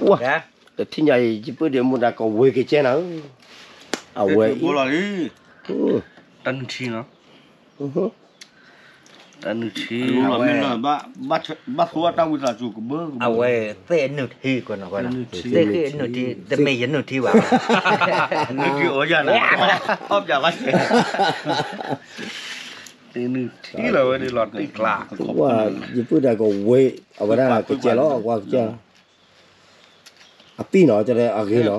ပှၢ်, တထံၣ်ညါအံၤ ယပုၢ်ဒ့မူဒါကဝ့ၤကကဲနၤဧၢ, အဝဲအံၤ, တၢ်နုၢ်ထံနီၤ, တၢ်နုၢ်ထံ, ဘၣ်သိၣ်တၢ်ဝံသးစူၤကဘၢ, အဝဲသ့ၣ်အနုၢ်ထံ, သ့ၣ်ဃံအနုၢ်ထံ, တမ့ၢ်ယနုၢ်ထံဘၣ်, နုၢ်ထံအိၣ်ယၤန့ၣ်, အီၣ်ပျးဘၣ်, တနုၢ်ထံလီၤဝဲဒၣ်လီၤတံၢ်ကျါ, ယပုၢ်ဒ့ကဝ့ၤ, အဝဲဒၣ်ကကဲလီၤ ကွၢ်ကစၢ် အပံၢ်နီၤ ကဲအဂ့ၤနီၤ,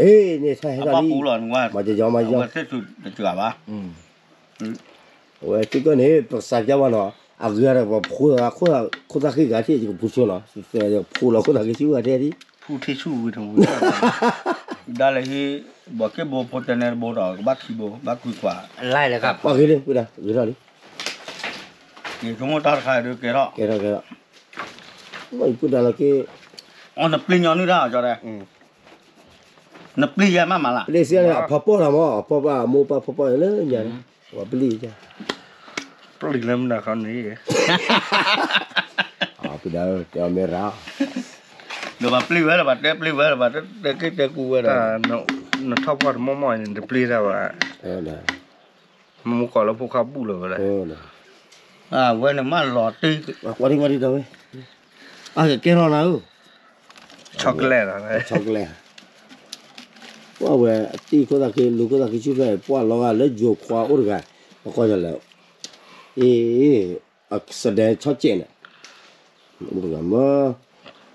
အ့ၣ်န့ၣ် ထါဟဲထီၣ်လံ, မၤကယီမၤကယီ, အဝဲသ့ၣ်ကီးန့ၣ် ပကစးပျၢ်ဘၣ်နီၤ, အဂ့ၤဒီးပဖိ ခိၣ်သၣ်ဃံဂၤထံၣ် ယကဖိဆိနီၤ, ဖိလီၤခိၣ်သၣ်ဃံဆူဂၤထံၣ်ဒ်, ဖူထံဆူဝံၤတဝံၤ, ဒ်လဲၣ်ဟံၣ်, ဘီးက့ၢ်ဘိဖိတၢ်န့ၣ်တဘိဒီး ကဘၣ်ခံဘိ ဘၣ်ကွံာ်ကွၢ်, လၢ်လၢ်, ပှၤဂ့ၤလံ ပုၢ်ဒ့ ဂ့ၤထီၣ်လံ, ကဲထီၣ်ကဲထီၣ် ကဲထီၣ်ကဲထီၣ်, ယပုၢ်ဒ့လီၤက့ၤ, နပျံၤညီနုၢ်တၢ်, နပျံၤယဲမးမးလၢ်, ပျံၤစ့န့ၣ် အဖီပီၢ်တၢ်မး အဖီပၢ်အမိၢ်ပၢ်ဖီပီၢ်လၢညါန့ၣ်, ပှၤပျံၤ, ပျံၤလၢမနုၤဃီန့ၣ်, ပုၢ်ဒ့တဲအီၤမ့ၢ်ရၣ်, ဒီးပှၤပျံၤဝဲဒီး ပှၤတဲပျံၤဝဲဒီး ပှၤတဲက့ၤတဲကူဝဲဒီး, နထီၣ်ပှၢ်တမီၢ်မီၢ်န့ၣ် နတပျံၤတၢ်ဘၣ်, မူကီၢ်လၢဖိခါဘူၣ်လၢၤဝဲလဲၣ်, အဝဲန့ၣ်မးလီၤတံၢ်, ကွၢ်ဒံကွၢ်ဒံတဝဲ, အကကဲထီၣ်နၤဧၢ, ဆီကလဲၣ်, ဆီကလဲၣ်, ပှၢ်ဝဲအတံၢ်ခိၣ်သၣ်ဃံ လူၤခိၣ်သၣ်ဃံဆူဖျဲၣ် ပှၢ်လီၤဂာ်လၢယိၤခွါအိၣ်တဂၤ, ပှၤကိးယၤလဲၣ်, အ့ၣ်, အစဒဲဆီကဲးန့ၣ်, အိၣ်တဂၤမ့ၢ်,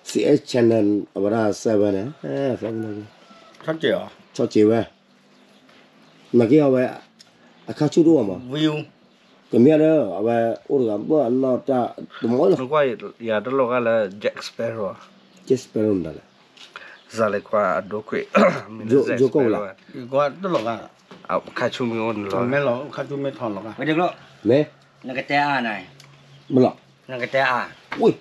C S channel အဝဲဒၣ် seven န့ၣ်, ဆီကဲးဝဲ, မ့ၢ်က့ၤအဝဲ, အခါဆူတအိၣ်မး, ကမ့ၢ်ဒီး အဝဲအိၣ်တဂၤဘၣ်အနီၢ်တၢ်တမီၢ်လီၤ, ယၤတလိၣ်ဂၤလၢ Jack Sparrow, Jack Sparrow မတၤလဲၣ်, စၤလ့ခွါအဒိခွံ, ယိကီၢ်လၢ, အခါဆူမ့ၢ်အိၣ်န့ၣ်လီၤ, မ့ၢ်, နကတဲအါန့ၣ်, မ့ၢ်လီၤ, နကတဲအါ, ဝ့ၢ်,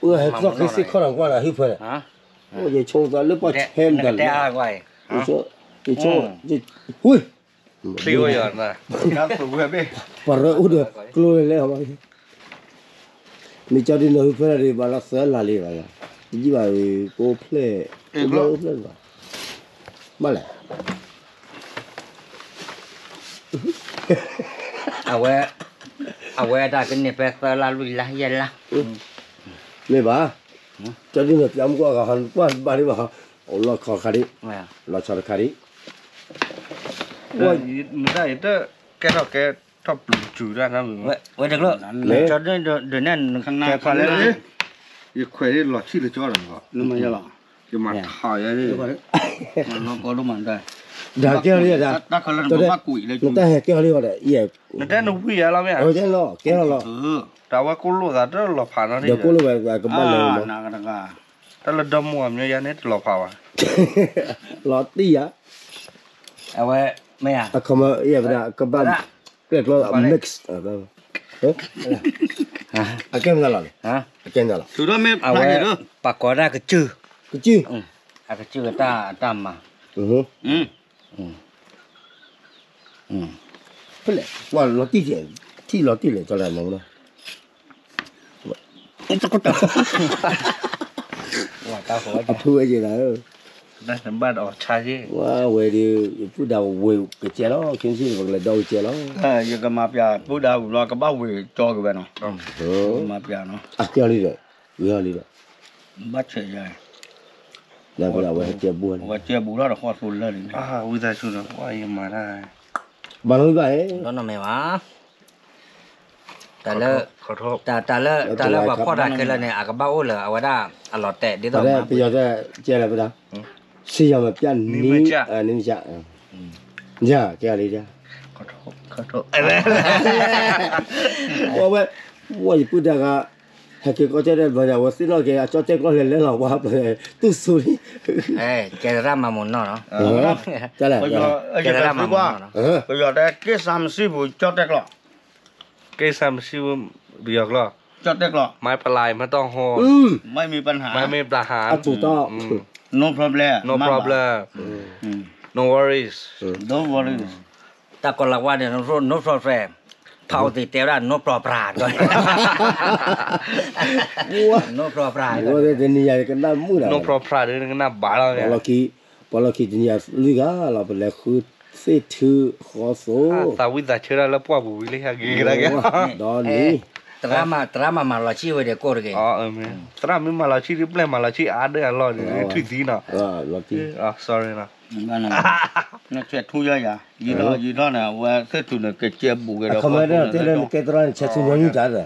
ဟဲသီၣ်ဃ့စ့ၢ်ခီၣ်နၤကွၢ်ဒီးဟံၣ်ဖဲန့ၣ်, ယဆိသးလၢပှၤဆဲမတၤလဲၣ်, ယဆိ, ဝ့ၢ်, ပှၤရၢအိၣ်ဒီးကျိလဲၤလဲၤ, မ့ၢ်ကၠီဒုးနၢ်ဟူဖဲဒၣ်ဒံးဘၣ်လီၤသၢလါလံဘၣ်, ယံၣ်ဘၣ်အံၤ ကိးဖျဲၣ်, အိၣ်ဖျဲၣ်, ဘၣ်လဲၣ်, အဝဲ, အဝဲဒၣ်ကန့ၢ်ဖဲသၢလါလွံၢ်လါယဲၢ်လါ, မ့ၢ်ဘၣ်, ကၠီဒုးနၢ်ပျၢ်မူကွၢ်ဂၤဟီ ကွၢ်ဘၣ်ဒံးဘၣ်, အိၣ်လီၤခီတခါဒံး, လီၤဆီတခါဒံး, မတၤအံၤတကဲထီၣ်ကဲထီၣ်ပျုၤစူၤတၢ်, ဝဲတကျိ, ကၠီဒုးန့ၣ်, ယခွဲးလၢလီၤဆံၣ်လၢကၠီဒီး, ယမၤထးယဲ, လီၤကီဒိၣ်မး, ဒ်ကဲထီၣ်လံ, နတၢ်ဟဲကဲထီၣ်လံဒီး, နတဲနဝံၣ်ယဲလီၤမ့ၢ်, ကဲထီၣ်လီၤ, တၢ်ဝဲကိၣ်လိၣ်သးတလီၤဖးနီတဂၤ, ဒီးကိၣ်လိၣ်ဝဲကဘၣ်လဲၤ, တၢ်လၢဒီမါဝၤမ့ၢ်ယါန့ၣ်တလီၤဖးဘၣ်, လီၤတံၢ်ယၤ, အဝဲမ့ၢ်ဧါ, အခီမ့ၢ်ယဲဝဲဒၣ်ကဘၣ်, ကျဲၣ်ကျီ mix, အကဲမနုၤလီၤ, အကဲမနုၤလီၤ, အဝဲ, ပှၤကိးဒၣ်ကစုၢ်, ကစုၢ်, အကစုၢ်အတၢ်, အတၢ်မၤ, ဖဲလဲၣ်, ပှၤလီၤတံၢ်, ထံၣ်လီၤတံၢ်လဲၣ် ကၠီလၢမၤမနီၤ, အထူဝဲယဲဒၣ်ဧၢ, ဝဲဒၣ် ယပုၢ်ဒါဝ့ၤကကဲလီၤ, ခဲဆ့ပကလဲၤဒီကကဲလီၤ, ယကမၤပျးပုၢ်ဒါဝံၤလီၤ ကဘၣ်ဝ့ၤကၠီက့ၤဝဲနီၤ, မၤပျးနီၤ, အကဲလံဒီး, ဝ့ၤလံဒီး, ဘၣ်ဆဲးယၤ, ဝဲကဲဘူးထီၣ်ဒီးဃီၣ်သိလၢာ်န့ၣ်, ဝံသးစူၤဒီး ယမၤတၢ်, ဘၣ်နီၢ်ဘၣ်, တၢ်လၢ, တၢ်လၢ, တၢ်လၢပှၤဖီၣ်တၢ်ခဲလၢာ်န့ၣ် အကဘၣ်အိၣ်လၢအဝဲဒၣ်အလီၤတဲာ်ဒ်သိး, ပယီၤတဲ, ကဲလၢပဒၣ်, စံယီၤမပျၢ်နံ, နံမစၢ်, ယၤကဲလံ, ဝဲ, ဝဲယပုၢ်ဒါဂၤ, ဟဲက့ၤကီၢ်ကၠီၣ်တဲၣ်ဘျီယၤ ဝဲသ့ၣ်နီၣ်က့ၤ အကၠီၣ်တဲၣ်ကျီၢ်လဲၤလဲၣ်လီၤ ဝဲ, တူၢ်ဆူၣ်လံ, ကဲသရၣ်မၤမူနီၢ်နီၤ, ကဲသရၣ်မၤမူနီၢ်နီၤ, ပယီၤတဲ က့ၢ်စၢ်မစံပူၤ ကၠီၣ်တဲၣ်ကျီၢ်, က့ၢ်စၢ်မစံပူၤ ပယီၤကျီၢ်, ကၠီၣ်တဲၣ်ကျီၢ်, ไม่เป็นไร ไม่ต้องห่วง, ไม่มีปัญหา, ไม่มีปัญหา, ถูกต้อง, no problem, no problem, no worries, no worries, တၢ်ကီလၤဝါန့ၣ် no problem, အိၣ်သ့တဲဝဲဒၣ် နိပြၢပြၢ နိပြၢပြၢ တနံၤယၤကနၣ်မုာ်ဒၣ် နိပြၢပြၢ ဒ်ကနၣ်ဘၣ်လီၤ ပှၤလီၢ်ခံ ပှၤလီၢ်ခံတနံၤယၤလွံၢ်ဂၤလီၤ ပလဲၤဃုသ့ၣ်ထုဃီသိး သးဝံၣ်သးဆၢဒၣ်လၢပှၢ်ပူၤဝံၤလၢဟဲက့ၤကဒါက့ၤ ဒီးန့ၣ် သရၣ်မၤလီၤဆံၣ်ဝဲဒၣ်ကိၢ်တဂ့ၤ သရၣ်မ့ၢ်မၤလီၤဆံၣ်ဒ်ပျဲၢ်မၤလီၤဆံၣ်အါဒၢအလီၢ်ဒ် ထွံၣ်သံနီၤ sorry နီၤ နဆဲးထူယၤယၤ ယံၤထီၣ်ယံၤထီၣ်န့ၣ် အဝဲသ့ၣ်ထူၣ်န့ၣ် ကစဲးဘူးက့ၤဒီး ခီမ့ၢ်တဲလၢနကဲသရၣ်န့ၣ် ဆဲးထူညီနုၢ်တၢ်ဒီး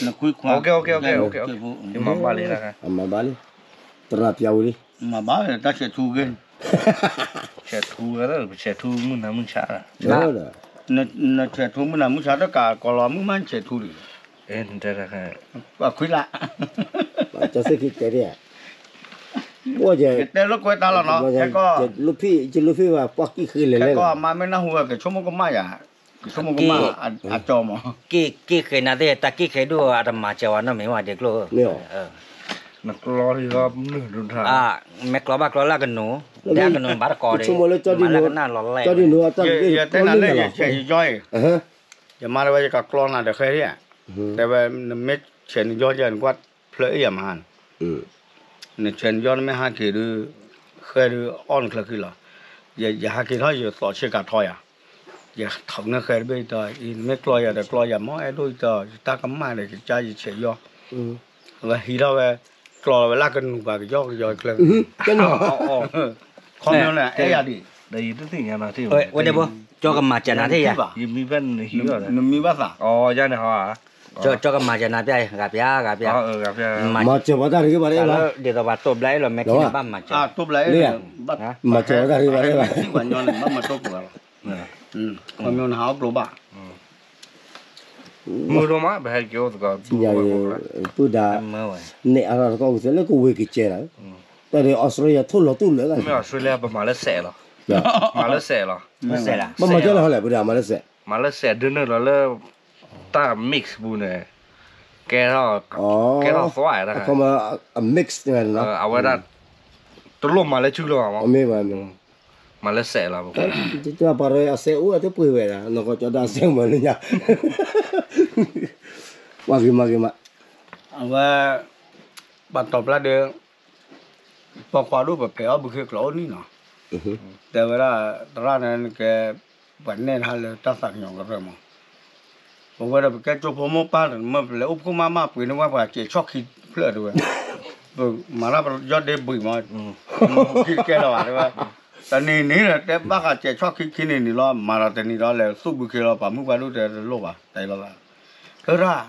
နခွံခွါ မၤဘၣ်လံ သရၣ်ပျၢ်ဝံၤလံ မၤဘၣ်လံ တၢ်ဆဲးထူ ဆဲးထူဝဲ ဆဲးထူမုၢ်နၤမုၢ်ဆါ နဆဲးထူမုၢ်နၤမုၢ်ဆါ တကးကီၤလီၤမုၢ်မး နဆဲးထူလံ ခွံလါ ကၠီသ့ၣ်ခံတဲဒ် တဲလိာ်ကွဲတၢ်လီၤနီၤ ခဲကီၢ် ယလူၤဖံၣ်ဘၣ် ပှၤကံၣ်ဃ့လဲၤလဲၤ ခဲကီၢ်အမါမ့ၢ်နၢ်ဟူဝဲ ကဆိကမိၣ်ကမၣ်ယၤ ကဆိကမိၣ်ကမၣ် အကၠီမး ကံၣ်ဃ့နၤသ့ၣ် တၢ်ကံၣ်ဃ့ဒိၣ်အတမၤစၢၤဝဲနီတမံၤဘၣ် ဒ့ကျိၣ် နကျီလံ မ့ၢ်ကျီဘၣ်ကျီလၢအကနူၤ ဒ်အကနူၤဘၣ်တကိးဒံး မၤလၢကနၣ်လီၤလဲၣ် ယတဲနၤလၢယဆဲးယယီအံၤ ယမါတဲဝဲယကကျီနၤဒီးဃဲဒ် တဲဝဲ နမ့ၢ်ဆဲးနယီယၤ နကွၢ်ဖျၢၣ်အ့ၣ်ယၤမး နဆဲးနယီနမ့ၢ်ဟးက့ၤဒုး ဃဲဒုးအီၣ်နချၢခံလီၤ ယဟးက့ၤထီၣ်ယသီးဆ့ကၤထီယၤ ယထီၣ်နဃဲတဘ့ၣ်အံၤတီ နမ့ၢ်ကျီယၤဒီးကျီယၤမး အဲၣ်ဒိၣ်အံၤတီ ယတၢ်ကမၣ်ဒီးယကစၢ်ယဆဲးယီ ဝဲဟံးထီၣ်ဝဲ ကျီလီၤဝဲလၢကနူၤပၤကယီကယီချၢ ခီပညီန့ၣ် အဲၣ်ယၤဒံး ဝဲဒၣ်ဘိ ကၠီကမၤစၢၤနၤသ့ၣ်ယၤ နမံဘၣ်သး ကၠီကမၤစၢၤနၤပျၢ် ဂၤပျၢ် ဂၤပျၢ် မၤစၢၤပှၤတၢ်တဂ့ၤဘၣ်လၢ ဒ်သိးပှၤတိာ်ဘျါအ့ၣ်လီၤ မဲာ်ထံန့ၣ်ဘၣ်မၤစၢၤ တိာ်ဘျါအ့ၣ်လီၤ မၤစၢၤပှၤတၢ်တဂ့ၤဘၣ်လၢ ပှၤညီန့ၣ် ဘၣ်မၤတိာ်ကွံာ်လီၤ ခီပညီန့ၣ် ဟးအိၣ်ကျိဘၣ် မုၢ်ဒိၣ်မး ပဟဲက့ၤအိၣ်သကိး ပုၢ်ဒၣ် န့ၣ်အါထီၣ်တကီၢ်ဝံၤသ့လၢကဝ့ၤကစဲးလီၤ တၢ်ဒီး Australia ထိၣ်လီၤတူၢ်လၢ မ့ၢ် Australia ပမၤလၢစဲးလီၤ မၤလၢစဲးလီၤ မၤကဲလီၤဟီလဲၣ် ပုၢ်ဒၣ်မၤလၢစဲး မၤလၢစဲးဒုးနုာ်လီၤလၢ တၢ် mix ပူၤန့ၣ် ကဲထီၣ် ကဲထီၣ်သွါ အခီမ့ၢ် အ mix န့ၣ် အဝဲဒၣ် တလိၣ်မၤလၢစုလၢၤဘၣ်မး မ့ၢ်ဘၣ် မၤလၢစဲးလီၤ ပှၤရၢအစဲးအိၣ်အတပှ့ၤဝဲဒၣ် နီၢ်ကီၢ်ကၠီဒၣ်စဲးမၤလၢညါ မၤဂ့ၤမၤဂ့ၤမး အဝဲ ပှၤတီၤပျၢ်ဒီး ပိာ်ခွါဒိၣ်ပဖဲးအီၣ်ဘုခ့ကျိးအိၣ်နံၣ်နီၤ တဲဝဲဒၣ် သရၣ်န့ၣ်ကဲ ပှၤနဲၣ်တၢ်လၢတၢ်သးကညီၤကရၢမး ပဝဲဒီးပကဲကၠိဖိမိၢ်ပၢ်တမ့ၢ်ပလဲၤအိၣ်ဖှိၣ်မးမး ပှ့ၤန့ၢ်ဝဲပှၤစဲးဆီၣ်ခံဖျၢၣ်တဲဝဲ ပမၤတၢ်ပယီၢ်ဒ့ဘှံးမး ခံတကဲလၢၤဘၣ်တဲဝဲ တနံၤနံၤဒီးတဲဘၣ်ဃးစဲးဆီၣ်ခံခံနံၤနံၤလီၤ မၤဒီးတနံၤဒီးလဲၤသူၣ်ဘုခ့လီၤ ပှၤမုၣ်ပှၤဒိၣ်တဲတလိၣ်ဘၣ် တဲလီၤသး သရၣ်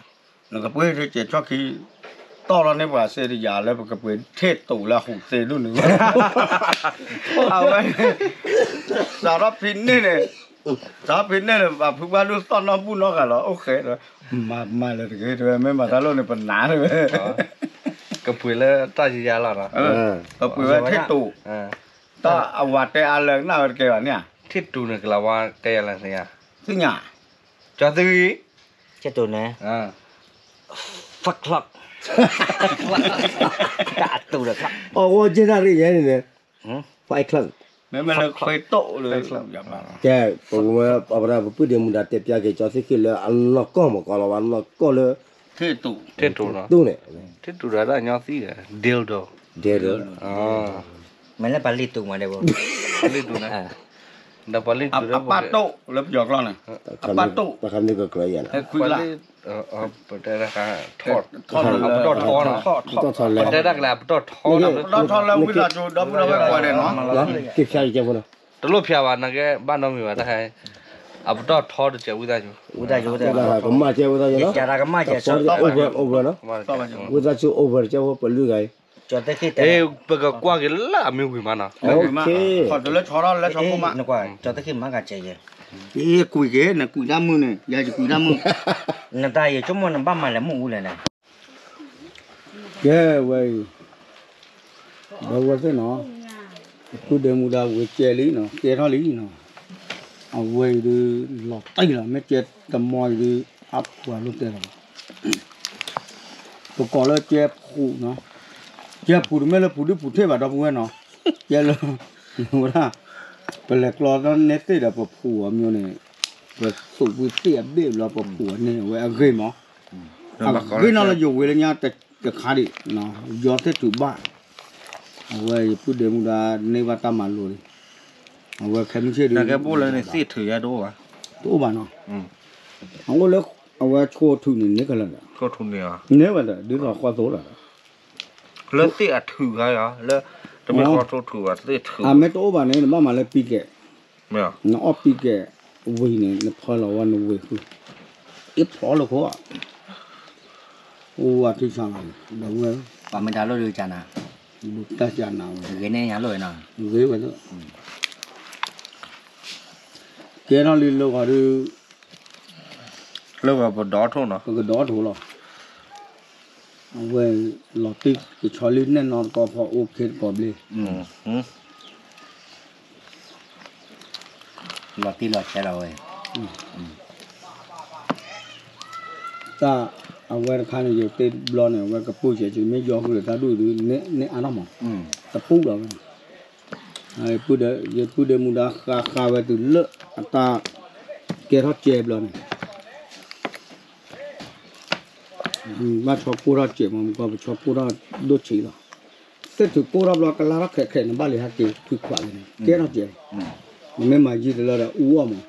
နကပှ့ၤစဲးဆီၣ်ခံ တီၢ်လီၤန့ၢ်ပှၤစ့တယၤလၢပကပှ့ၤထ့ၣ်တူးလၢဟူးသ့ဒိၣ်န့ၣ် အဝဲ စးထီၣ်ဖဲန့ၣ်န့ၣ် စးထီၣ်ဖဲန့ၣ်န့ၣ် ပှၤဖုဘၣ်ဒိၣ်သီၣ်နီၢ်ဘူၣ်နီၢ်ဂၤလီၤ အိၣ်ဃဲ မၤမၤလၢၤတဂ့ၤ တဲဝဲ မ့ၢ်မၤတၢ်လိၣ်န့ၣ် ပနာ်ဝဲ ကပှ့ၤလၢတၢ်ယၤလီၤ ပပှ့ၤဝဲထ့ၣ်တူး တၢ်အဝၤတဲအါလၢကနၣ်ဝဲတကဲဘၣ်န့ၣ် ထ့ၣ်တူးန့ၣ်ကလၤဝါတဲယၤလၢသ့ၣ်ညါ သ့ၣ်ညါ ကၠီသ့ၣ်ဂံၢ် ထ့ၣ်တူးန့ၣ် fight club တၢ်အတူးဒီး club အဝဲကဲတၢ်ရ့ၣ်ယဲန့ၣ်န့ၣ် fight club မ့မ့ၢ်လၢခွဲးတိၣ်လၢ ကဲ ပဝဲပှၤပပုၢ်ဒ့မူဒါတဲပျၢ်က့ၤကၠီသ့ၣ်ခံလၢအနီၢ်ကီၢ်မ့ၢ်ကီးလီၤဝဲနီၢ်ကီၢ်လၢ ထ့ၣ်တူး ထ့ၣ်တူးန့ၣ် ထ့ၣ်တူးဒီးတၢ်ညီသံဒီး dildo dildo မ့ၢ်လၢပှၤလ့ၢ်တူးမးဒဲးဘိ ပှၤလ့ၢ်တူးန့ၣ် ဒီးပှၤလ့ၢ်တူးဒီး အပၢ်တိၣ်လၢပယီၤကျိာ်န့ၣ် အပၢ်တိၣ် တၢ်ခါမ့ၢ်ကကျၢၤယၤလီၤ ခွံလါ ပတဲတၢ် ပတီၢ်ထီနီၤ ပတဲတၢ်ကလၢအပတီၢ်ထီ ပတီၢ်ထီလၢဝံသးစူၤ ဒီပုၢ်ဒီဝဲၢ်ကွၢ်ဒဲးနီၤ က့ၤဖျါက့ၤကဲဖိနီၤ တလိၣ်ဖျါဘၣ် နကဲဘၣ်နီတမံၤဘၣ် တၢ်ခါ အပတီၢ်ထီတစဲးဝံသးစူၤ ဝံသးစူၤ ကမၣ်ကဲဝံသးစူၤ ကမၣ်ကဲ over over နီၤ ဝံသးစူၤ over တစဲးဖိ ပလုၢ်ဂၤအံၤ ပကကွၢ်က့ၤလၢအမ့ၢ်ဝံၤမးနီၤ လၢဝံၤမး လၢဆီထီၣ်လၢဆီဖိမး ကွၢ်က့ၤ နကွၢ် နကွၢ်တၢ်မုၢ်န့ၣ် ယၤယကွၢ်တၢ်မုၢ် နတၢ်ယဆိကမိၣ်နဘၣ်မၤလဲၤမုၢ်အူလဲၣ်န့ၣ် ကဲဝဲအံၤ ဒီပုၢ်ဝဲၢ်သ့ၣ်နီၤ ပုၢ်ဒ့မူဒါဝဲကဲလံနီၤ ကဲထီၣ်လံနီၤ အဝဲအံၤဒုး လီၤတံၢ်လီၤ မ့ၢ်ကဲတမီအံၤဒုး အဖှူအလိၣ်တဲလီၤ ပကိးလၢကဲဖှူနီၤ ကဲဖှူတမ့ၢ်လၢဖှူဒုၣ်ဖှူထ့ၣ်ဘၣ်ဒီပုၢ်ဝဲၢ်နီၤ ကဲလၢ ဝဲဒၣ် ပလဲၤကျီသီန့ၢ်သ့ၣ်ဒီးပဖှူအီၤမျိုးန့ၣ် ပသူၣ်ပှ့ၤသ့ၣ်အဘ့ၣ်ဘျီ ပပူၤအန့ၣ် အဝဲအဂ့ၢ်မး, အဂ့ၢ်နီၢ်လၢယဝဲလၢညါတခါဒံး, ယီၤသ့ၣ်ထုးဘၣ်, အဝဲယပုၢ်ဒ့မူဒါန့ၢ်ဘၣ်တၢ်မၤလိာ်လံ, အဝဲခဲမုၢ်ဆ့ၣ်ဒုး နကဲဘိၣ်လၢန့ၣ်သ့ၣ်ထုးယါတအိၣ်ဘၣ်, တအိၣ်ဘၣ်နီၤ, အအိၣ်လၢ အဝဲဆိထုးန့ၣ်န့ၣ်ကလၢာ်ဒီး, န့ၢ်ဝဲဒီး ဒ်သိးဃီသိလီၤ, လၢသ့ၣ်အထုးခါယီၤ လၢ တမ့ၢ်ဃီထိထုးဘၣ်သ့ၣ်ထုး, အမ့ၢ်တအိၣ်ဘၣ်န့ၣ် နဘၣ်မၤလၢပံကဲး နအီၣ်ပံကဲးဝံၤန့ၣ် နဖၢလီၤဝဲနဝ့ၤဃု, အ့ၣ်ဖျီလၢခိၣ်, အိၣ်ဝဲထံဆးလီၤ, ဒီးဝဲ ပှၤမ့ၢ်တၢ်လိၣ်ဒုးကနၤ, တၢ်ကနၤဝဲ, ဂ့ၤန့ၢ်ညါလိၣ်ဝဲနီၤ, ဂ့ၤဝဲ, ကဲထီၣ်လံလၢဂီၤဒုး လၢဂီၤပဒိးထိၣ်နီၤ, ပကဒိးထိၣ်လီၤ, အဝဲ လီၤတံၢ်ကဆီလံနဲၣ်နီတကီၢ်ဖီအိၣ်ခ့တကီၢ်ဘျ့ လီၤတံၢ်လီၤဆဲးလီၤဝဲ, တၢ်အဝဲတခါန့ၣ် ယတ့ဘျီန့ၣ် အဝဲကပူၣ်စဲး ယမ့ၢ်ယီဃုာ်ဒီးတၢ်ဒူၣ်ဒုး န့ၢ်အါထီၣ်မး, တပူၣ်လီၤဝဲ, ယပုၢ်ဒ့မူဒါဃါဃါဝဲတုၤလၢအတၢ်ကဲထီၣ်ကဲဘျီန့ၣ် ဘၣ်ဆီကိၢ်ထီၣ်စဲးမး မ့ၢ်ကွၢ်ပဆီကိၢ်ထီၣ်ဒိၣ်ဆံးလီၤ, သ့ၣ်ထုးကိၢ်ထီၣ်ဘျီကလါထီၣ်ခဲခဲ နဘၣ်လံဟဲက့ၤခွံခွးလံန့ၣ် ကဲထီၣ်စဲးလီၤ, နမ့ၢ်မၤယံာ်တလၢဒီးအူအီၣ်မး,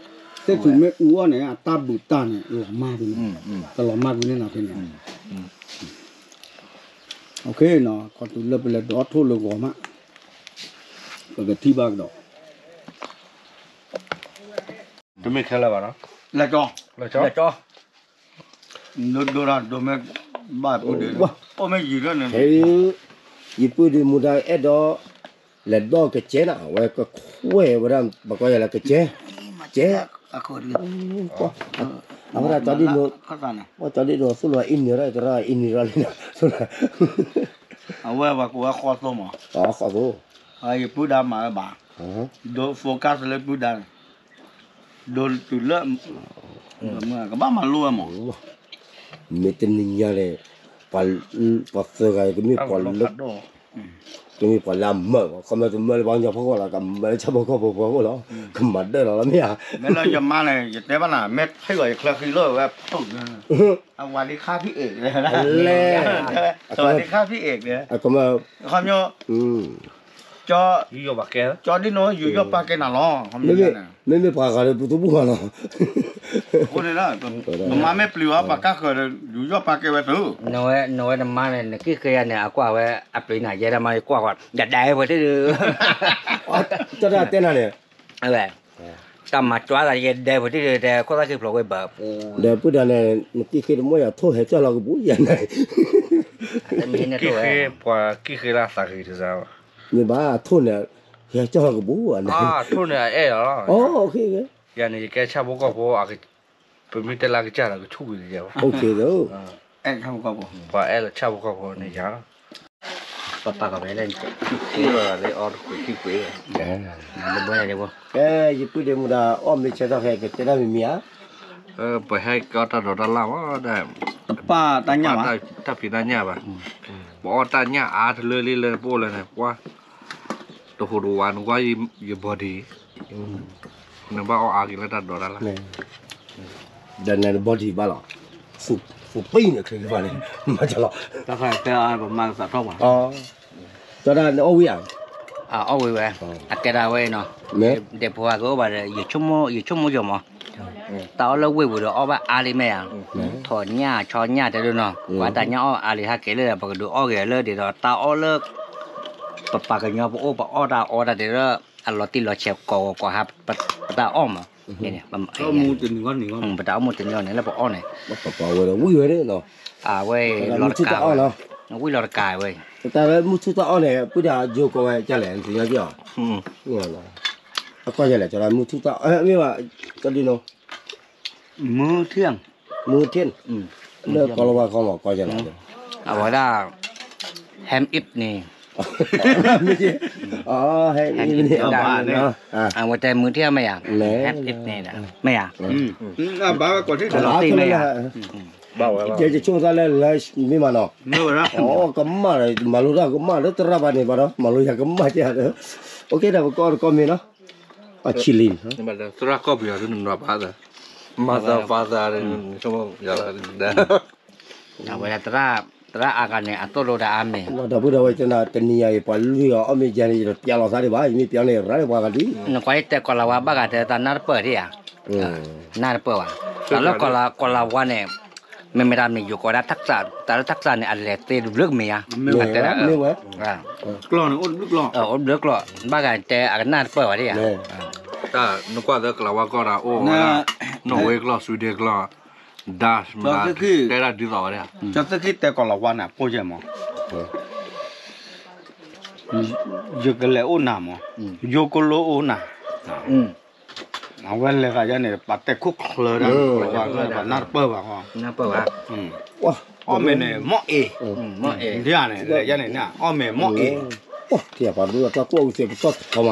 သ့ၣ်ထုးမ့ၢ်အူအီၣ်န့ၣ် အတၢ်ဘုးတၢ်န့ၣ် လီၤမၢ်ကွံာ်န့ၣ်, တလီၤမၢ်ကွံာ်န့ၣ်နီၤဖဲန့ၣ်, ခီတုၤလၢပလဲၤဒိးထိၣ်လၢဂီၤမး, ပကထံၣ်ဘၣ်ကဒီး တမ့ၢ်ခဲလၢာ်ဘၣ်နီၤ, လၢကၠီ, လၢကၠီ, ဒိဒိဒိမ့ၢ်, ဘၣ်ပုၢ်ဒ့, အိၣ်မ့ၢ်ယံာ်လၢန့ၣ်, ယပုၢ်ဒ့မူဒါအဲၣ်ဒိး, လဲၤဒိးကစဲနၤ အဝဲကခွဲးဝဲဒၣ် ပှၤကိးယၤလၢကစဲ, ကဲ, အဝဲဒၣ်ကၠီဒ်နိ, ကၠီဒ်နိ သိၣ်လီၤအံၤနံၤရၣ် တရၣ်အံၤနံၤရၣ်လံနၤ, အဝဲပှၤကိးဝဲဃီသိမး, ဃီသိ, ယပုၢ်ဒါမၤဝဲဘၣ်, ဒိ focus လၢပုၢ်ဒါန့ၣ်, ဒိတုၤလၢ, ကဘၣ်မၤလိဝဲမး, မ့ၢ်တနံၤညါန့ၣ်, ပှၤသၢဂၤကမ့ၢ်ပှၤလၢ, ကမ့ၢ်ပှၤလၢအမၢ, ခီမ့ၢ်တမၢလၢပှၤကညီဖီခိၣ်လီၤ ကမၢလၢဆၣ်ဖိကီၢ်ဖိဖီခိၣ်လီၤ, ကမၤဒၢၣ်လီၤလီၤမ့ၢ်ဧါ, မ့ၢ်လၢယမါန့ၣ် ယတဲဘၣ်နၤ မ့ၢ်ထံၣ်ဂီၤယချၢဃံလၢဝဲဖုၣ်, အဝၤဒံခါဖံးအ့ၣ်, လဲၣ်, အဝၤဒံခါဖံးအ့ၣ်, ခီမ့ၢ်, ကၠီဒ်နိ ယူးယီၣ်ပာ်ကဲနၤလီၤ, မ့မ့ၢ်ပှၤဂၤဒီးပတဘူၣ်ဘၣ်လီၤ, အဃိန့ၣ်, မါမ့ၢ်ပျံၤအီၤ ပှၤကါဃၢၤဒီး ယူးယီၣ်ပာ်ကဲဝဲသု, နဝဲနမါန့ၣ် နက့ၢ်ဃ့ယၤန့ၣ် အကွၢ်ဝဲအပျံၤနၤယဲဒၣ်မး ယကွၢ်ကွၢ် ဒဒဲဝဲတဒု, ကၠီဒၣ်တဲနၤန့ၣ်, ဝဲ, တၢ်မၤကၠွါသးယဲဒဲဝဲတဒု တဲခိၣ်သၣ်က့ၤဖျိးဝဲဘၣ်ပူၤ, ဒီးပုၢ်ဒၣ်န့ၣ် နက့ၢ်ဃ့တမ့ၢ်ယၤထိၣ်ဟဲကၠီၣ်လီၤကပူၤယၤန့ၣ်, က့ၢ်ဃ့ပှၤက့ၢ်ဃ့လၢသးဂ့ၤတစၢ်, မ့ၢ်ဘၣ်ထိၣ်န့ၣ်, ဟဲကၠီၣ်လီၤကပူၤ, ထိၣ်န့ၣ်အအဲၣ်လီၤလီၤ, ယၤန့ၣ် ယကဲဆၣ်ဖိကီၢ်ဖိ, ပမ့ၢ်တဲလၢကစၢ်ဒီးကဆူၣ်ကွံာ်ယၤဘၣ်, ပှၤအဲၣ်လၢဆၣ်ဖိကီၢ်ဖိန့ၣ်ယၤလီၤ, ပပာ်ကီၤဖဲလဲၣ်, လၢအီတကွံာ်ခံကွံာ်, ကဲ, ယပုၢ်ဒ့မူဒါ အီၣ်မ့ၤဆၢထီၣ်ဖဲ ကတဲဒၣ်မံၤမံၤဧါ, ပဟဲကီတၢ်ဒိးတၢ်လၣ်မး, တပာ်တၢ်ညၣ်ဘၣ်, တၢ်ဖံးတၢ်ညၣ်ဘၣ်, ပအီၣ်တၢ်ညၣ်အါတလၢလံလၢပအိၣ်လၢန့ၣ် ပှၤ တဟူးတဝး နကွၢ်ယ body, နဘၣ်အီၣ်အါက့ၤလၢတၢ်ဒိးတၢ်လၣ်, ဒီးန body ဘၣ်လီၤ, သူပံန့ၣ် ချ့ကဘၣ်န့ၣ် မၤတၢ်လီၤ, တၢ်ခါတဲအါ ပမၤကသးထီၣ်ပှၤ, ကၠီဒၣ်နအီၣ်ဝံၤဧါ, အီၣ်ဝံၤဝဲ, အကဲဒၣ်ဝဲနီၤ, ဒဲးဖိအကအိၣ်ဘၣ်ဒီး ယဆိကမိၣ်ယိာ်မး, တၢ်အီၣ်လၢဝ့ၢ်ပူၤဒီးအီၣ်ဘၣ်အါလံမ့ၢ်ဧါ, ထိးညၣ်ဆီညၣ်တဲဒၣ်နီၤ, ပှၤတၢ်ညၣ်အီၣ်အါလံဟးကဲလၢဒီး ပကဒုးအီၣ်ဂ့ၤလၢဒ်ဒီး တၢ်အီၣ်လၢ ပပာ်ကညီပအိၣ်ပအီၣ်တၢ်အီတၢ်တဲဒီး အလီၤတံၢ်လီၤဆဲးကိးဂီၤကိးဟါ ပတၢ်အီၣ်မး, ပတၢ်အီၣ်မူတနံၤဂီၢ်န့ၣ်လၢပအီၣ်န့ၣ်, ပဝဲဒီးဝံၤဝဲန့ၣ်နီၤ, အဝဲလီၤတကးအီၣ်နီၤ, ဝံၤလီၤတကးဝဲ, တၢ်လၢမုၢ်ထူၣ်တၢ်အီၣ်န့ၣ် ပုၢ်ဒၣ်ယိၤကိးဝဲကလဲၣ် နသ့ၣ်ညါက့ၤအီၤ, အကီၢ်ယလဲၣ် ကၠီဒၣ်မုၢ်ထူၣ်တၢ်အီၣ် မ့ၢ်ဘၣ်, ကၠီဒ်နီၤ, မုၢ်ထ့ၣ်, မုၢ်ထ့ၣ်, လၢကီၢ်လီၤဝါခီမး ကီၢ်ယလဲၣ်, အဝဲဒၣ် ham eat န့ၣ်, အဝဲတဲမုၢ်ထ့ၣ်မ့ၢ်ဧါ, ham eat န့ၣ်, မ့ၢ်ဧါ, လီၤတံၢ်မ့ၢ်ဧါ, ဘၣ်ဝဲကဲယဆိကမိၣ်သးလၢလၢမ့ၢ်မးနီၤ, မ့ၢ်ဝဲဒၣ်, ကမၣ်ဒီး မၤလိတၢ်ကမၣ်လၢသရၣ်ဘၣ်န့ၣ်ဘၣ်ဒီး မၤလိယၤကမၣ်ကဲဒီး, အိၣ်ကဲဒီးပကအီၣ်တကီၢ်မ့ၢ်နီၤ, အချံလံ, သရၣ်ကီၢ်ပယီၤဒ်နနွၤဘၣ်သၢ မၤသးပာ်သး အဝဲဒၣ် သရၣ်အါဂၤန့ၣ် အသိၣ်လိတၢ်အါမ့ၢ် ဒီပုၢ်ဒီဝဲၢ် တနံၤညါအံၤ ပှၤလွံၢ်ဂၤအီၣ်မ့ၤယၤန့ၣ် ယတပျးလီၤသးဒံးဘၣ် ယမ့ၢ်ပျးန့ၣ် ရၤလၢပှၤဂၤဒ် နကွၢ်တဲကီၤလၤဝါဘၣ်ဂၤတဲ တၢ်နၢ်တပၢၢ်ဒံးဧါ နၢ်တပၢၢ်ဘၣ် တၢ်လၢကီၤလၤဝါန့ၣ် မ့မ့ၢ်တၢ်မ့ၢ်ယိၤကီးဒၣ် တၢ်လၢတၢ်ကစၢ်န့ၣ် အလဲၤသ့တဘျုးကမ့ၢ်ဧါ တဲ ကျီၢ်န့ၣ် အိၣ်တဘျုးကျီၢ် အိၣ်တဘျုးကျီၢ် ဘၣ်ဂၤတဲအကနၢ်တပၢၢ်ဘၣ်ဒံးဧါ တၢ်နကွၢ်သၢကလၤဝါကီၢ်ဒီး အိၣ်ဝဲဒၣ် နီၣ်ဝ့ကျီၢ် ဆွံဒ့ကျီၢ် ဒၣ်မတၤ တဲဒၣ်ဒ်သိးဝဲဒၣ် ကၠီသ့ၣ်ခံတဲကီၤလၤဝါန့ၣ် အပိၢ်ယဲၢ်မး ယကလဲၤအိၣ်နၤမး ယိကလိအိၣ်နၤ အဝဲလဲၤသးယါန့ၣ် ပှၤတဲခိၣ်ချၢဒၣ် ပှၤနၢ်တပၢၢ်ဘၣ် အီၣ်မ့ၤန့ၣ် မီၣ်အ့ၣ် ဒ်န့ၣ် လဲၤယါန့ၣ် အီၣ်မ့ၤမီၣ်အ့ၣ် ပှၤဒိၣ်တၢ်ကွၢ်ဝံသ့ၣ်ပတီၢ်ထီမးနီၤ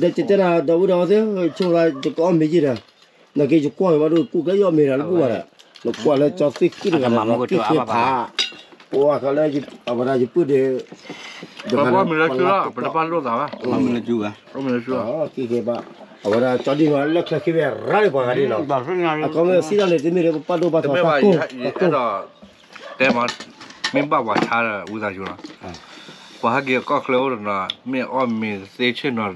ဒီးတဲဒၣ် ဒီပုၢ်ဒီဝဲၢ်သ့ၣ် ဆိကမိၣ်ယကအီၣ်မ့ၤယံၤဒီး နက့ယကွၢ်ဝဲဘၣ်ဒိၣ် ကူၣ်ကဲယီၣ်မ့ၤဒီးလၢဘူၣ်ဘၣ်ဒီး နကွၢ်လၢကၠီသ့ၣ်ခံတဂၤန့ၣ် က့ၤဃ့ဖး ပှၤကလၢ အဝဲဒၣ်ယပုၢ်ဒီး ပှၤမ့ၢ်လၢကၠူလီၤ ပတပာ်လိာ်သးဘၣ် က့ၤဃ့ဘၣ် အဝဲဒၣ်ကၠီဒ်န့ၣ် လၢချၢခံဝဲရၤလံပှၤဂၤဒ်နီၤ အကီၢ်မ့ၢ်စံးတၢ်န့ၣ် တမ့ၢ်လၢပပာ်ဒိၣ်ပာ်ထီၣ်တၢ်ကိၢ် တၢ်ကိၢ် တဲမး မ့ၢ်ဘၣ်ပှၤဆါဒီးဝံသးစူၤလီၤ ပှၤဟဲက့ၤကီၢ်ချၢအိၣ်တနီၤ မ့ၢ်အီၣ်မ့ၤတသ့ ဆ့ၣ်နီၤ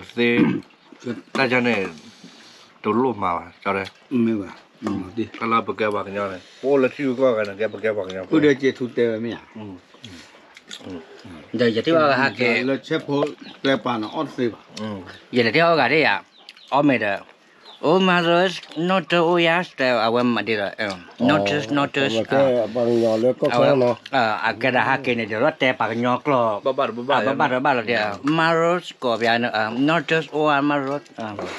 တသ့ တၢ်ယါန့ၣ် တလိၣ်မၤဘၣ် ကၠီတဲ တၢ်လၢပကဲပှၤကညီန့ၣ် ပအိၣ်လၢထံဂုၤကီၢ်ဂၤန့ၣ် ကဲပကဲပှၤကညီ ဒီးယထံၣ်ဘၣ်ဟဲက့ၤ လၢဆဲဖိကျဲပၤန့ၣ် အီၣ်တသ့ဘၣ် ယလဲၤထံၣ်အီၣ်ဂၤဒ်ယၤ အီၣ်မ့ၤဒီး အိၣ်မၤရၢၣ် နီၣ်တၢၢ်အိၣ်ယၤ တဲအဝဲမၤဒ်ဒီး နီၣ်တၢၢ် နီၣ်တၢၢ် ပှၤကညီလၢကီၢ်ချၢနီၤ အကဲဒၣ်ဟဲက့ၤန့ၣ် ဒီးလီၤတဲပှၤကညီကျိာ် ဘၣ်ဘၣ်တဘၣ်လီၤတဲ မၤရၢၣ်ကိးပယါ နီၣ်တၢၢ်အိၣ်မၤရၢၣ်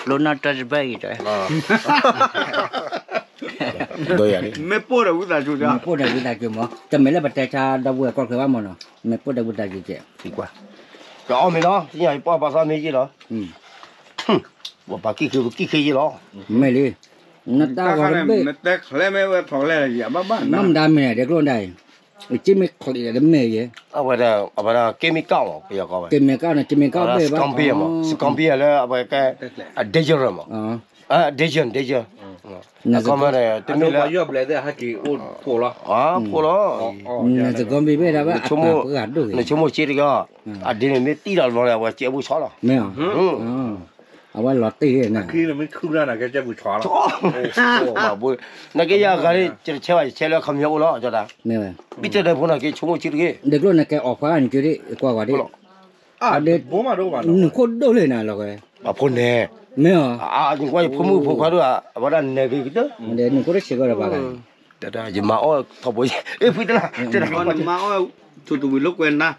လိနီၣ်တၢၢ်တဘၣ်အံၤတဲ မ့ၢ်ပိၢ်ဒီးဝံသးစူၤ မ့ၢ်ပိၢ်ဒီးဝံသးစူၤမး တမ့ၢ်လၢပတဲဆါဒီပုၢ်ဝဲၢ်ကီၢ်ချၢဘၣ်မးနီၤ မ့ၢ်ပိၢ်ဒီးဝံသးစူၤကဲ ကအီၣ်မ့ၤလီၤ သ့ၣ်ညါယပှၢ်ပှၤသးမ့ၢ်ယ့ၢ်လီၤ ပှၤကံၣ်ဃ့ ပကံၣ်ဃ့ယ့ၢ်လီၤ မ့ၢ်လံ နတၢ်ဂီၤတဘ့ၣ် နတဲချဲမ့ၢ်ဝဲထီၣ်လဲၣ် ယဘၣ်ဘၣ် နီၢ်မတၤမ့ၢ်ဒဲးကျိၣ်ဒၣ်အံၤ က့မ့ၢ်ချံးတမ့ၢ်ယဲ အဝဲဒၣ် အဝဲဒၣ် chemical မး ပယီၤကိးဝဲ chemical န့ၣ် chemical ဘ့ၣ်ဘၣ် chemical ဘ့ၣ်လၢအဝဲကဲ အ danger မး အ danger danger အကီၢ်မ့ၢ်န့ၣ် တမ့ၢ်လၢ ဖှိၣ်လီၤ နသကိးဘ့ၣ်ဘ့ၣ်ဒၣ်ဘၣ် နဆိကမိၣ်စ့တက့ၢ် အဒ်န့ၣ်မ့ၢ်တံၢ်ဒီးတဘျီန့ၣ် အဝဲကဲဘူၣ်ဆီလီၤ မ့ၢ် အဝဲလီၤတံၢ်န့ၣ် နကဲယၤဂၤန့ၣ် ယတဆဲဘၣ် ယဆဲလၢခီပညီအိၣ်လီၤ ကၠီတၢ် ဘံၣ်တဲဒဲးဖိန့ၣ်က့ ဆိကမိၣ်စ့တက့ၢ် ဒဲးကျိၣ်န့ၣ်ကဲအီၣ်ခွါန့ၣ်က့ၤဒ် ကွၢ်ကွၢ်ဒ် နုာ်ခိၣ်ဒိၣ်လံနၤလီၤဝဲ အဖိန့ၣ် မ့ၢ်အီၤ ယကွၢ်ယဖိမုၣ်ဖိခွါဒိၣ် အဝဲဒၣ်နဲၣ်ဂ့ၤကတၢၢ် နုာ်ခိၣ်တဆံးကီးဒီးပှၤဂၤ ယမၤအီၣ်ထီဘိ အ့ၣ်ဖုတလၢ နမၤအီၣ် ထူတဝံၤလိာ်ကွဲနၤ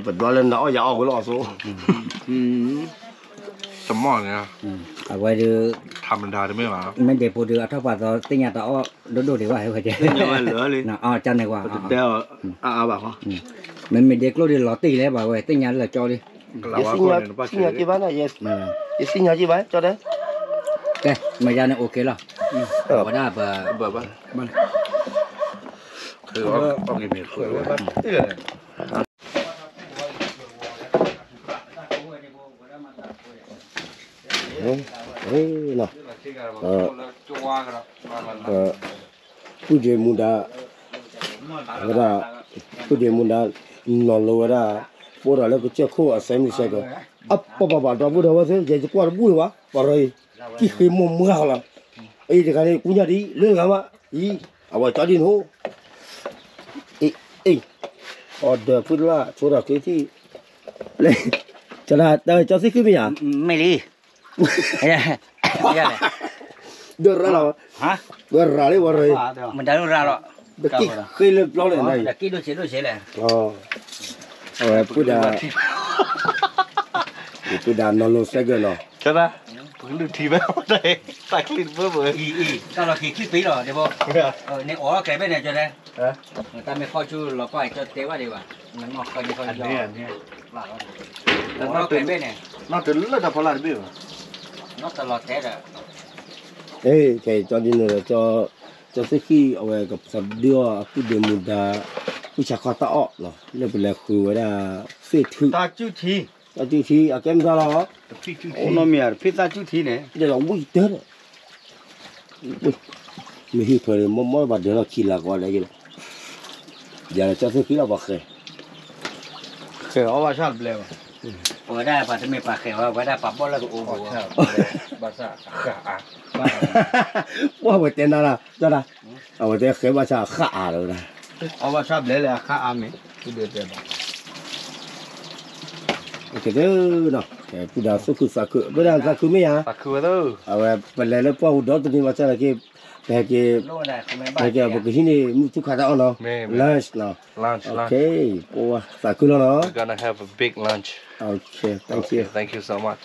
ပဒွးလၢနအီၣ်ယၤအီၣ်ဝဲလီၤအီၤသိ တမီၢ်န့ၣ် အဝဲဒၣ် ထမဒါတမ့ၢ်ဘၣ် မ့ၢ်ဒဲးဖိဒုးအထီၣ်ပှၤသီသ့ၣ်ညါတအီၣ်ဒိၣ်ဒိၣ်ဒံးဘၣ်ဟဲဝဲကဲ သ့ၣ်ညါဝဲလၢာ်လံ ကန့ၣ်ကွၢ် အါအါဘၣ်ဃီ မ့မ့ၢ်ဒဲးကျိၣ်ဒုးလီၤတံၢ်လဲၣ်ဘၣ်ဝဲ သ့ၣ်ညါလၢာ်ကၠီဒုး ယသ့ၣ်ညါက့ၤဘၣ်န့ၣ် ယသ့ၣ်ညါက့ၤဘၣ်ကၠီတဲ ကဲ မ့ၢ်ယၤန့ၣ် OK လီၤ ဝဲဒၣ်ပ ပုၢ်ဒ့မူဒါ ဝဲဒၣ် ပုၢ်ဒ့မူဒါ နီၤလိဝဲဒၣ် ပအိၣ်ဒီးလၢကစၢၢ်ခိၣ်အစဲမုၢ်စဲကၢၤ အပပပဒီပုၢ်ဒီဝဲၢ်သ့ၣ် ယကွၢ်တဘူၣ်လၢၤဘၣ် ပှၤရၢအံၤ ကံၣ်ဃ့မိၢ်မွၤလီၤ အံၤတဂၤန့ၣ် ကူညါဒ်လၢဂၤမး အံၤ အဝဲကၠီဒ်နိ အံၤ အံၤ အီၣ်ဒီးဖုတလၢ် ဆိဒီးက့ၤထံၣ် ကၠီသ့ၣ်ခုမ့ၢ်ယၤ မ့ၢ်လံ ဒီးရၤလီၤ ဒီးရၤလံဝဲရၤ မတၤဒိၣ်ရၤလီၤ ဒီးကံၣ်ဃ့လၢပျီလၢၤ ဒီးကံၣ်ဒိၣ်ဆံးဒိၣ်ဆံးလဲၣ် အဝဲပုၢ်ဒၣ် ပုၢ်ဒၣ်နီၤလိစဲကၢၤနီၤ ကၠီဒၣ် ပကလုၢ်ထံဖဲ တၢ်ချံတဘၢဘၢ တၢ်လီၤက့ၤချံပ့ၤလီၤ ဒဲးဖိ န့ၣ်အီၣ်လီၤကျဲဘဲန့ၣ် ကၠီဒဲး တၢ်မ့ၢ်ခီဆူလီၤကီၢ် ကၠီတဲဘၣ်ဒံးဘၣ် နမ့ၢ်ခီန့ၣ်ခီ နီၢ်တလၢတၢ်ဖီလာ်တဘ့ၣ်ဘၣ် နီၢ်တလီၤတဲာ်ဒီး ကဲ ကၠီဒ်န့ၣ်ဒီး ကၠီသ့ၣ်ဃံၣ် အဝဲကဖီဒုးအီၣ်အပုၢ်ဒ့မူဒါ ဝံၢ်ဆါခီတၢ်အီၣ် လၢပလဲၤဃုာ်ဝဲဒၣ် သ့ၣ်ထု တၢ်စုၣ်ထံ တၢ်စုၣ်ထံ အကဲမတၤလီၤ အိၣ်နီတမံၤ တဖ့ၣ်တၢ်စုၣ်ထံန့ၣ် ဒ်လီၤဝံၣ်တၢ်ဒီး မ့ၢ်ဟံၣ်ဖၢန့ၣ် မ့ၢ်မ့ၢ်ဘၣ်ဒၢးလီၢ်ခံလၢကီးဒဲးယလီၤ, ယၤလၢကၠီသ့ၣ်ဃံလီၤပှၤဃဲ, ဃဲအီၣ်ဘၣ်ဆၣ်ဘျဲဘၣ်, ပဝဲဒၣ်ပှၤတမ့ၢ်ပှၤဃဲဝဲ ပဝဲဒၣ်ပှၤဘီၣ်လၢကအိၣ်ဘၣ်, ဘၣ်ဆၣ်ဃးအါ, ပှၢ်ဝဲတဲနၤလၢ ကၠီဒၣ်, အဝဲတဲဃဲဘၣ်ဆၣ်ဃးအါလီၤဝဲဒၣ်, အီၣ်ဘၣ်ဆၣ်ဘျဲလၢအဃးအါမ့ၢ်, ကဲ, ပုၢ်ဒီးသူၣ်ခုသးခု, ပုၢ်ဒီးသးခုမ့ၢ်ဧါ, အဝဲပလဲၤလၢပှၢ်ပူၤဒီတနံၤဘၣ်ဆၣ်နာ်က့, ပဟဲက့ၤ, ဟဲက့ၤပကဟံးန့ၢ်မုၢ်ထူၣ်ခါတၢ်အီၣ်နီၤ, lunch နီၤ, ပသးခုလီၤနီၤ, thank you, thank you so much.